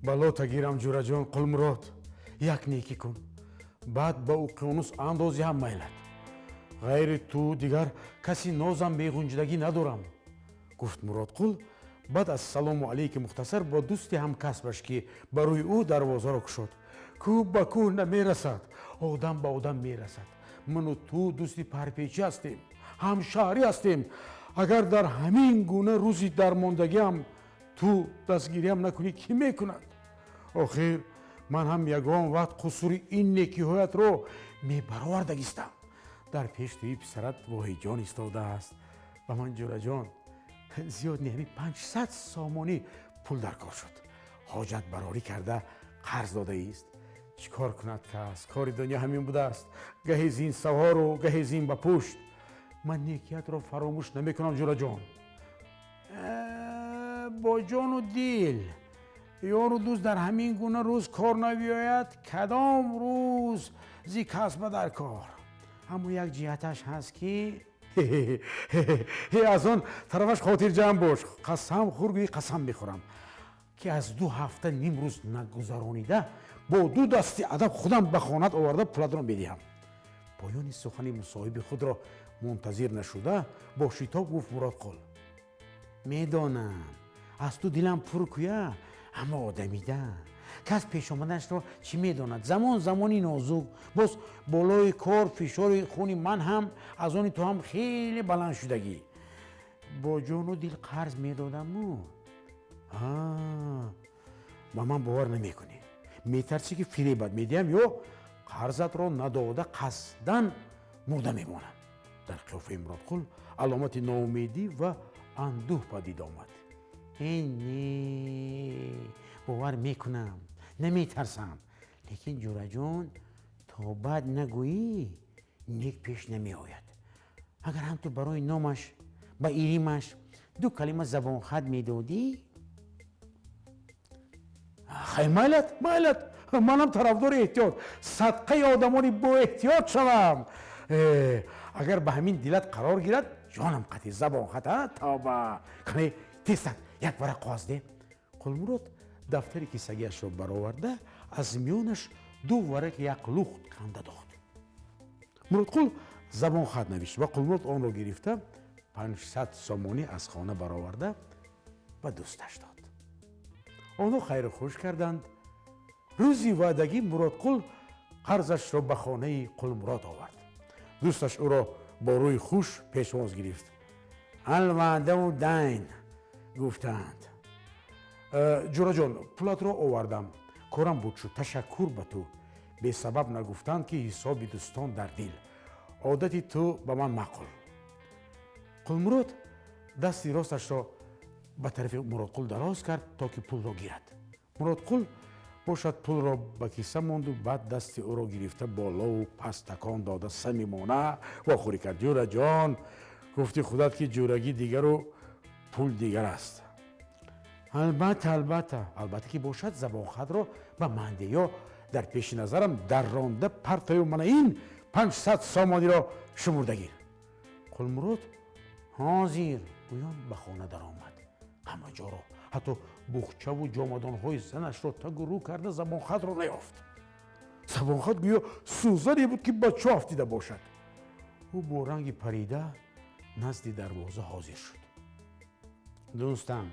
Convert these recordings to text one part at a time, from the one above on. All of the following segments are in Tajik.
Бало тагирам, ҷураҷон Қулмурод, як некӣ кун, баъд ба уқёнус андози ҳам майлат. Ғайри ту дигар каси нозам беғунҷидагӣ надорам, гуфт Муродқул баъд аз салому алейки мухтасар бо дӯсти ҳамкасбаш, ки ба рӯи ӯ дарвозаро кушод. Кӯҳ ба кӯҳ намерасад, одам ба одам мерасад. Ману ту дӯсти парпечӣ ҳастем, ҳамшаҳрӣ ҳастем. Агар дар ҳамин гуна рӯзи дармондагиам ту дастгириам накунӣ, кӣ мекунад? Охир ман ҳам ягон вақт қусури ин некиҳоятро мебаровардагистам. Дар пеш туи писарат Воҳидҷон истодааст. Ба ман, ҷураҷон, зиёд не, ҳамин 500 сомонӣ пул дар кор шуд. Ҳоҷат барорӣ карда қарз додаист. Чӣ кор кунад кас? Кори дунё ҳамин будааст, гаҳе зин савору гаҳе зин ба пушт. Ман некиятро фаромӯш намекунам, ҷураҷон, бо ҷону дил. Ёру дӯст дар ҳамин гуна рӯз кор набиёяд, кадом рӯз зи касба дар кор? Аммо як ҷиҳаташ ҳаст, ки аз он тарафаш хотирҷамъ бош. Қасам хӯр, гӯӣ, қасам мехӯрам, ки аз 2 ҳафта ним рӯз нагузаронида, бо ду дасти адаб худам ба хонат оварда пулатро медиҳам. Поёни сухани мусоҳиби худро мунтазир нашуда, бо шитоб гуфт Муродқул: «Медонам, аз ту дилам пур куя, аммо одамида кас пешомаданашро чӣ медонад? Замон замони нозук, боз болои кор фишори хуни ман ҳам аз они ту ҳам хеле баланд шудагӣ. Бо ҷону дил қарз медодаму ба ман бовар намекунӣ. Метарсӣ, ки фиребат медиҳам ё қарзатро надода қасдан мурда мемонам». Дар қиёфаи Муродқул аломати ноумедӣ ва андӯҳ падид омад. «Э, не, бовар мекунам, наметарсам, лекин, ҷураҷон, то бад нагӯӣ, нек пеш намеояд. Агар ҳам ту барои номаш ба иримаш ду калима забонхат медодӣ». «Хай, майлат, майлат, манам тарафдори эҳтиёт, садқаи одамони боэҳтиёт шавам. Агар ба ҳамин дилат қарор гирад, ҷонам қати забонхат, тоба. Кане, тезтар як варақ коғаз де». Қулмурод дафтари кисагиашро бароварда, аз миёнаш ду варақи як лухт канда дод. Муродқул забонхат навишт ва Қулмурод онро гирифта, 500 сомонӣ аз хона бароварда, ба дӯсташ дод. Онҳо хайру хуш карданд. Рӯзи ваъдагӣ Муродқул қарзашро ба хонаи Қулмурод овард. Дӯсташ ӯро бо рӯи хуш пешвоз гирифт. «Алваъдаву дайн гуфтаанд. Ҷураҷон, пулатро овардам, корам буд шуд. Ташаккур ба ту. Бесабаб нагуфтанд, ки ҳисоби дӯстон дар дил. Одати ту ба ман маъқул». Қулмурод дасти росташро ба тарафи Муродқул дароз кард, то ки пулро гирад. Муродқул бошад, пулро ба киса монду, баъд дасти ӯро гирифта, болову паст такон дода, самимона вохӯрӣ кард. «Ҷураҷон, гуфти худат, ки ҷурагӣ дигару пул дигар аст». «Албатта, албатта, албатта, ки бошад. Забонхатро ба ман де ё дар пеши назарам дарронда партою мана ин 500 сомониро шумурда гир». Қулмурод «ҳозир» гӯён ба хона даромад. Ҳама ҷоро, ҳатто бухчаву ҷомадонҳои занашро тагу рӯ карда, забонхатро наёфт. Забонхат гӯё сӯзане буд, ки ба чоҳ афтида бошад. Ӯ бо ранги парида назди дарвоза ҳозир шуд. «Дӯстам,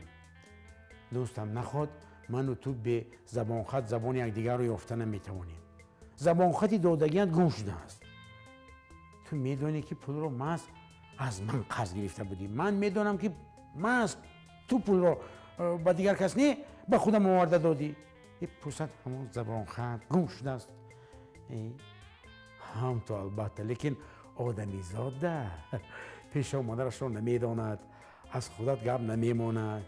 дӯстам, наход ману ту бе забонхат забони якдигарро ёфта наметавонем? Забонхати додагият гум шудааст. Ту медонӣ, ки пулро маҳз аз ман қарз гирифта будӣ. Ман медонам, ки маҳз ту пулро ба дигар кас не, ба худам оварда додӣ. Пурсад, ҳамон забонхат гум шудааст». «Ҳам ту, албатта, лекин одамизода пешомадарашро намедонад, аз худат гап намемонад».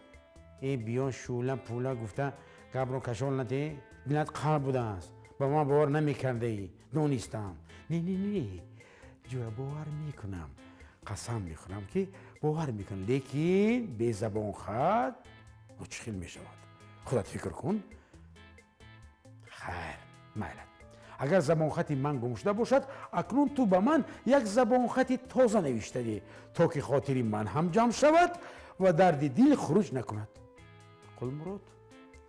«Э, биё, шӯла пула гуфта гапро кашол наде. Дилат қалб будааст, ба ман бовар намекардаӣ, донистам». «Не, не, не, ҷура, бовар мекунам, қасам мехӯрам, ки бовар мекунам, лекин безабонхат чӣ хел мешавад? Худат фикр кун». «Хайр, майлат. Агар забонхати ман гум шуда бошад, акнун ту ба ман як забонхати тоза навишта деҳ, то ки хотири ман ҳам ҷамъ шавад ва дарди дил хуруҷ накунад». Қулмурод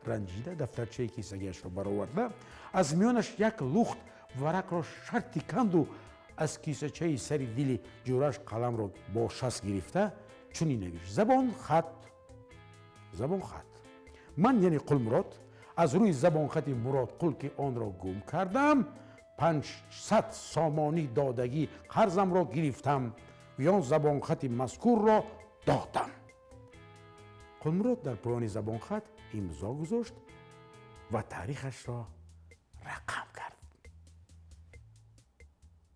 Ранҷида дафтарчаи кисагиашро бароварда, аз миёнаш як лухт варақро шарти канду аз кисачаи сари дили ҷӯраш қаламро бо шаст гирифта чунин навишт: Забон хат, забон хат, ман, яъне Қулмурод, аз рӯи забонхати Муродқул, ки онро гум кардам, 500 сомонӣ додагӣ қарзамро гирифтам ё забонхати мазкурро додам. Қулмурод дар поёни забонхат имзо гузошт ва таърихашро рақам.